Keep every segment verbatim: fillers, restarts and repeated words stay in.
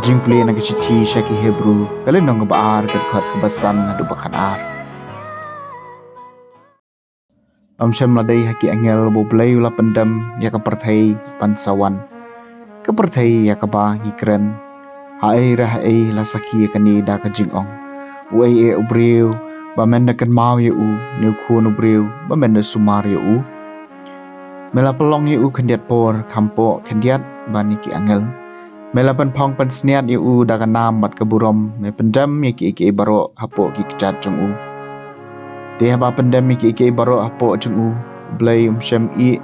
Jingpule na ka shithi sha ki Hebru, ka lynnong kaba ar, ka dkhot kaba san haduh ba khatar. Ym shym la dei ha ki angel ba U Blei u la pyndem ïa ka pyrthei ban sa wan, ka pyrthei ïa kaba ngi kren. Haei re haei la sakhi ïa kane da ka jingong: Uei eh u briew ba men da kynmaw ïa u, ne u khun u briew ba men da sumar ïa u? Me la pynlong ïa u khyndiat por, kham poh khyndiat ban ïa ki angel. Me la pynphong pynsngiat ïa u da ka nam bad ka burom. Me pyndem ïa kiei kiei baroh hapoh ki kjat jong u. Te haba pyndem ïa kiei kiei baroh hapoh jong u, U Blei um shym ïeh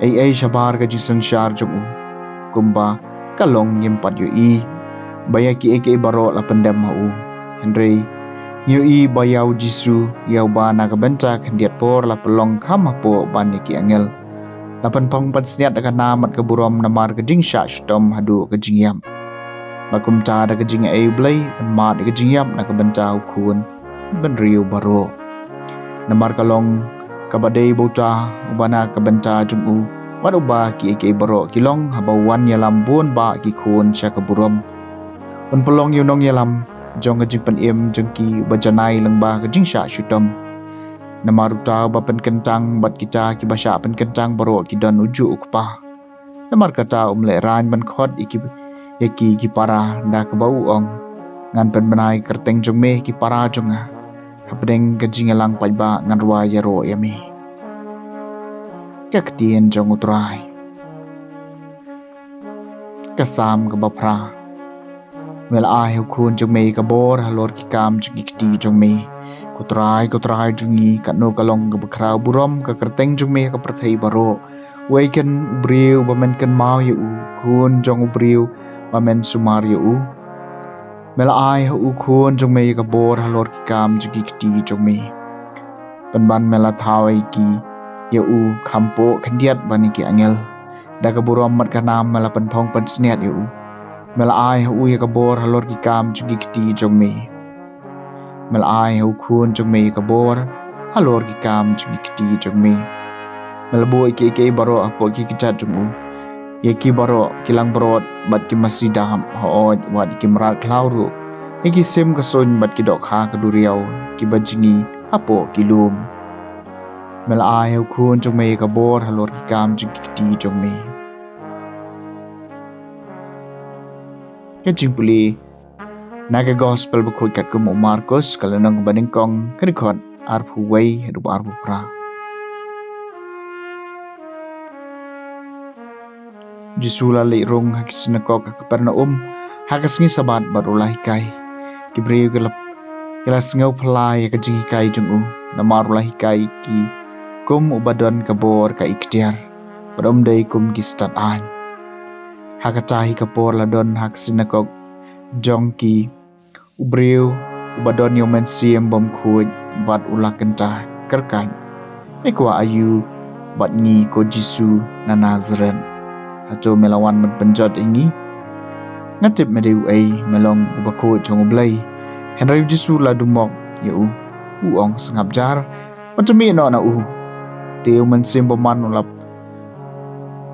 ei ei shabar ka jingsynshar jong u, kumba ka long ngim pat ïohi ba ïa kiei kiei baroh la pyndem ha u. Hynrei ngi ïohi ba ïa U Jisu, ïa uba na ka bynta khyndiat por la pynlong kham hapoh ban ïa ki angel, la pynphong pynsngiat da ka nam bad ka burom namar ka jingshah shitom haduh ka jingïap. Ba kumta da ka jingai U Blei un mad ïa ka jingïap na ka bynta u khun bynriew baroh. Namar ka long kaba dei ba uta uba na ka bynta jong u, wat uba kiei kiei baroh ki long, haba u wan ïalam bun bah ki khun sha ka burom, un pynlong ïa u nongïalam jong ka jingpynim jong ki uba janai lyngba ka jingshah shitom. Namar uta uba pynkyntang bad kita kiba shah pynkyntang baroh ki don ujuh u Kpa. Namar kata um lehraiñ ban khot ïa ki, ïa ki, ki para, da kaba u ong: Ngan pynbna ïa ka kyrteng jong me ha ki para jong nga, hapdeng ka jingïalang paidbah ngan rwai ïaroh ïa me. Ka ktien jong U Trai. Ka Salm kaba phra. Me la ai ha u khun jong me ïa ka bor halor ki kam jong ki kti jong me. Ko Trai, ko Trai jong ngi, katno ka long kaba khraw burom ka kyrteng jong me ha ka pyrthei baroh. Uei keiñ u briew ba men kynmaw ïa u, khun jong u briew ba men sumar ïa u? Me la ai ha u khun jong me ïa ka bor halor ki kam jong ki kti jong me. Pynban me la thaw ïa ki, ïa u kham poh khyndiat ban ïa ki angel. Da ka burom bad ka nam me la pynphong pynsngiat ïa u. Me la ai ha u ïa ka bor halor ki kam jong ki kti jong me. Me la ai ha u khun jong me ïa ka bor halor ki kam jong ki kti jong me. Me la buh ïa kiei kiei baroh hapoh ki kjat jong u. Ïa ki baroh ki langbrot bad ki masi dap, hooid, wat ïa ki mrad khlaw ruh, ïa ki sim ka suiñ bad ki dohkha ka duriaw kiba jngi hapoh ki lum. Me la ai ha u khun jong me ïa ka bor halor ki kam jong ki kti jong me. Ka jingpule na ka Gospel bakhuid katkum u Markos, ka lynnong ba nyngkong, ka dkhot arphew wei haduh arphew phra. Jisu la leit rung ha ki synagog ha Kapernaum ha ka sngi Sabbath bad u la hikai. Ki briew ki la, ki la sngewphylla ïa ka jinghikai jong u, namar u la hikai ki kum uba don ka bor ka iktiar, bad um dei kum ki stad aiñ. Ha kata hi ka por la don ha ka synagog jong ki u briew uba don ïa u mynsiem bymkhuid bad u la kynta kyrkhat: Me kwah aïu bad ngi, ko Jisu na Nasaret? Hato me la wan ban pynjot ïa ngi? Nga tip me dei uei, me long uba khuid jong U Blei. Hynrei u Jisu la dumok ïa u, u ong: Sngap jar, bad to mih noh na u. Te u mynsiem bymman u la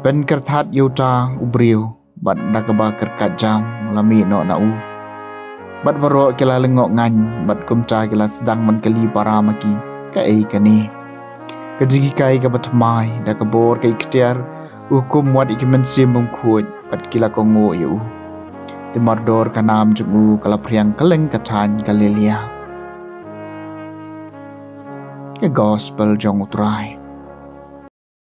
pynkyrthat ïa uta u briew, bad da kaba kyrkhat jam u la mih noh na u. Bad baroh ki la lyngngoh ngaiñ, bad kumta ki la sdang ban kylli para ma ki: Kaei kane? Ka jinghikai kaba thymmai, da ka bor ka iktiar u hukum wat ïa ki mynsiem bymkhuid, bad ki la kohnguh ïa u. Te mardor ka nam jong u ka la phriang kylleng ka thaiñ Galilea. Ka Gospel jong U Trai.